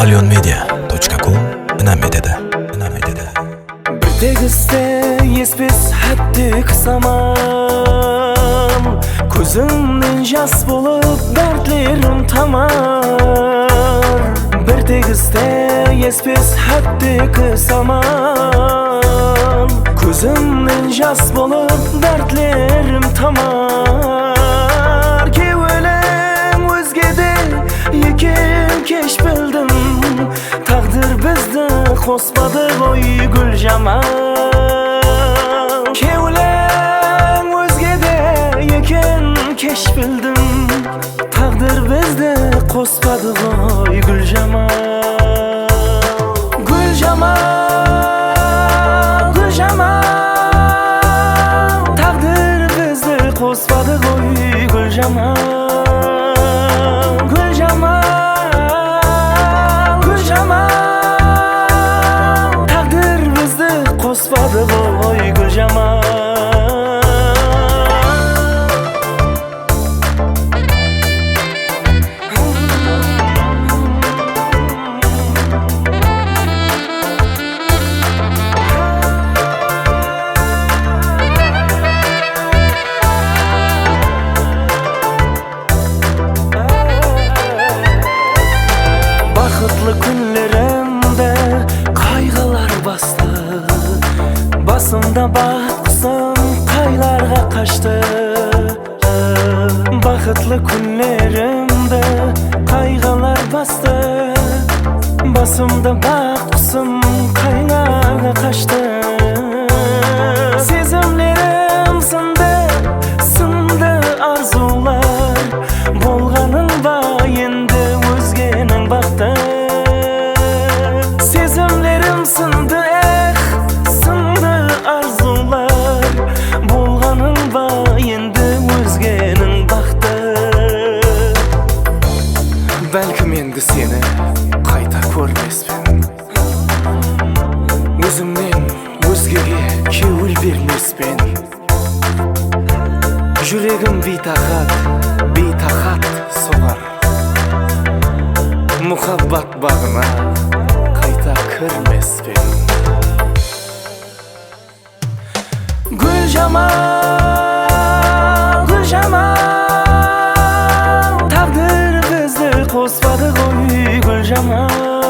Alyonmedia.com inam etadi. Inam etadi. Bir tegizde еспес хәттек самал, Көзімнен жас болып дәртлерім тамар. Бір тегісте еспес хәттек самал, Көзімнен жас болып дәртлерім тамар. Кеуілің өзгеде екен кеш білдім, Тағдыр бізді қоспады ғой гүл жамал. Кеуілің өзгеде екен кеш білдім, Тағдыр бізді қоспады ғой гүл жамал. Гүл жамал, гүл жамал, Тағдыр бізді қоспады ғой гүл жамал. Гүл жамал, гүл жамал, Тағдыр бізді қоспады ғой гүл жамал. Бақытлы күнлерімді қайғылар басты, Басымда бақыт құсым қайларға қашты. Бақытлы күнлерімді қайғылар басты, Басымда бақыт құсым қайларға қашты. Сезімлерім сынды, сынды арзулар, Болғаның ба енді өзгенің бақты. Сезімлерім сынды, эх, сынды арзулар, Болғаның ба енді өзгенің бақты. Бәлкім енді сені қайта көрмеспін, Өзімнен өзгеге кеуіл бермеспін. Жүрегім бейтақат, бейтақат соғар, Мұхаббат бағына қайта кірмеспін. Гүл жамал, гүл жамал, Тағдыр бізді қоспады ғой гүл жамал.